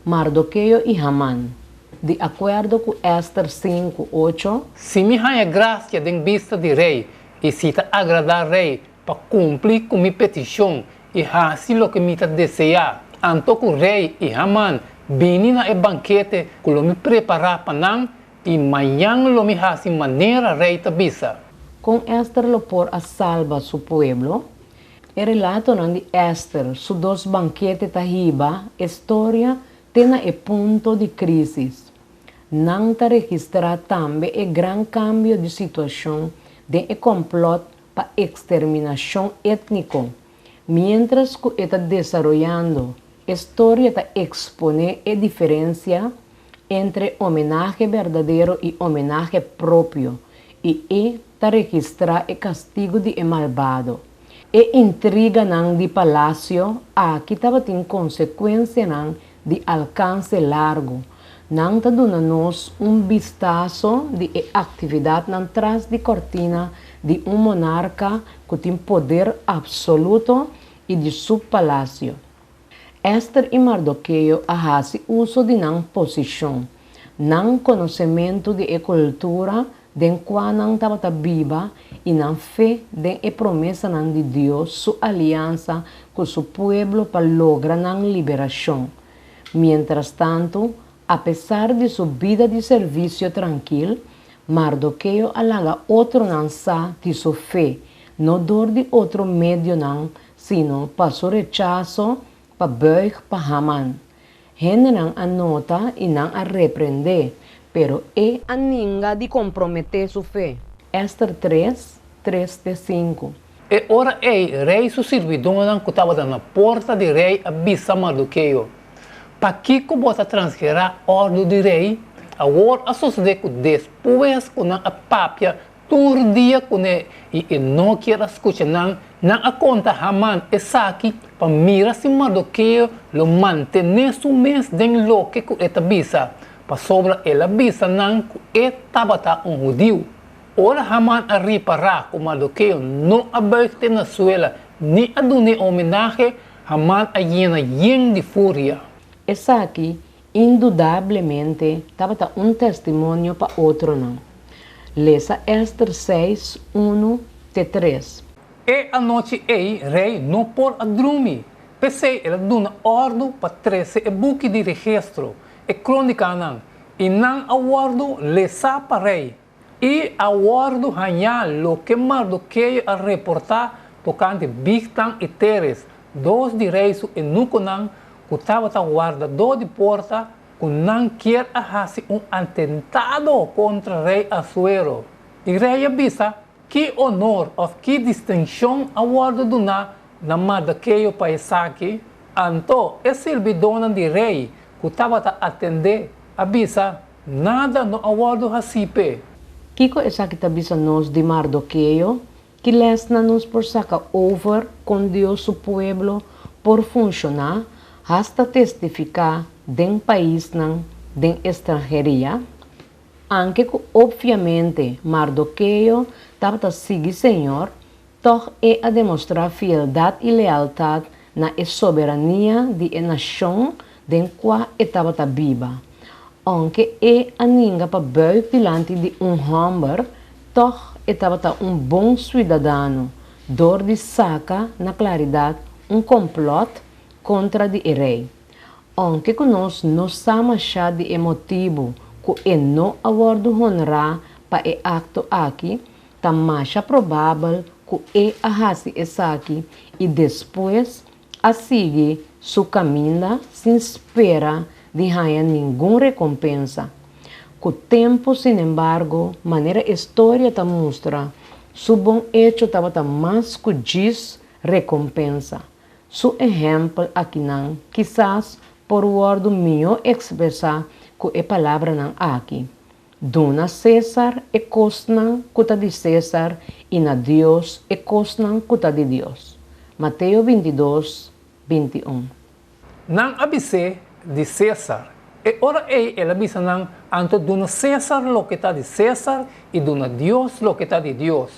Mardokeo i Haman. Di akuerdo ku Ester sinku, ocho, Si mi haña grasia den bista di rei i si ta agradá rei pa kumpli ku mi petishon i hasi loke mi ta deseá, anto ku rei i Haman bini na e bankete ku lo mi prepará pa nan, i mañan lo mi hasi manera rei ta bisa. Kon Ester lo por a salba su pueblo? E relatonan di Ester su dos bankete ta hiba e storia te na e punto di krísis. Nan ta registrá tambe e gran kambio di situashon den e kòmplòt pa eksterminashon étniko. Miéntras ku e ta desaroyando, e storia ta eksponé e diferensia entre homenahe berdadero i homenahe propio i e ta registrá e kastigu di e malbado. E intriganan di palasio aki tabatin konsekuensianan di alkanse largu. Nan ta duna nos un bistaso di e aktividatnan tras di kòrtina di un monarka ku tin poder apsoluto i di su palasio. Ester i Mardokeo a hasi uso di nan posishon, nan konosementu di e kultura den kua nan tabata biba i nan fe den e promesanan di Dios su aliansa ku su pueblo pa logra nan liberashon. Mientrastantu, apesar di su bida di servisio trankil, Mardokeo a laga otronan sa di su fe, no dor di otro medionan sino pa su rechaso pa buig pa Haman. Hendenan a nota i nan a reprendé, pero e a ninga di komprometé su fe. Ester tres, tres te sinku. E ora ei rei su sirbidónan ku tabata na porta di rei a bisa Mardokeo, Pakiko bo ta transgerá òrdu di rei? Awor a sosodé ku despues ku nan a papia Tur dia kuné i e no kier a skucha nan, nan a konta Haman esaki pa mira si Mardokeo lo mantené su mes den loke ku e ta bisa, pasobra el a bisa nan ku e tabata un hudiu. Ora Haman a ripará ku Mardokeo no a buig te na suela ni a dun'é homenahe, Haman a yena yen di furia. Esaki Indudablemente tabata un testimonio pa otronan. Lesa Ester seis, unu te tres. E anochi ei rei no por a drumi, p'esei el a duna òrdu pa trese e buki di registro, e krónikanan, i nan a wòrdu lesá pa rei. I a wòrdu hañá loke Mardokeo a reportá tokante Bigtan i Teres, dos di rei su enukonan ku tabata wardadó di porta, ku nan kier a hasi un atentado kontra rei Asuero. I rei a bisa, Ki onor òf ki distinshon a wòrdu duná na Mardokeo pa esaki? Anto e sirbidónan di rei ku tabata atendé a bisa, Nada no a wòrdu hasí p'e. Kiko esaki ta bisa nos di Mardokeo? Ki lèsnan nos por saka over kon Dios su pueblo por funshoná hasta testifiká den paisnan den estranheria? Anke ku opviamente Mardokeo tabata sigui Señor, tòg e a demostrá fieldat i lealtat na e soberania di e nashon den kua e tabata biba. Ounke e a ninga pa buig dilanti di un hòmber, tòg e tabata un bon suidadano dor di saka na klaridat un kòmplòt kontra di e rei. Ounke ku nos no sa mashá di e motibu ku e no a wòrdu honrá pa e akto aki, Ta masha probabel ku e a hasi esaki i despues a sigui su kaminda sin spera di haña ningun rekompensa. Ku tempu, sinembargo, manera e storia ta mustra, su bon echo tabata mas ku djis rekompensa. Su ehèmpel akinan kisas por wòrdu mihó ekspresá ku e palabranan aki, Duna César e kosnan ku ta di César i na Dios e kosnan ku ta di Dios. Mateo 22, 21. Nan a bis'é, Di César. E ora ei el a bisa nan, Anto duna César loke ta di César i duna Dios loke ta di Dios.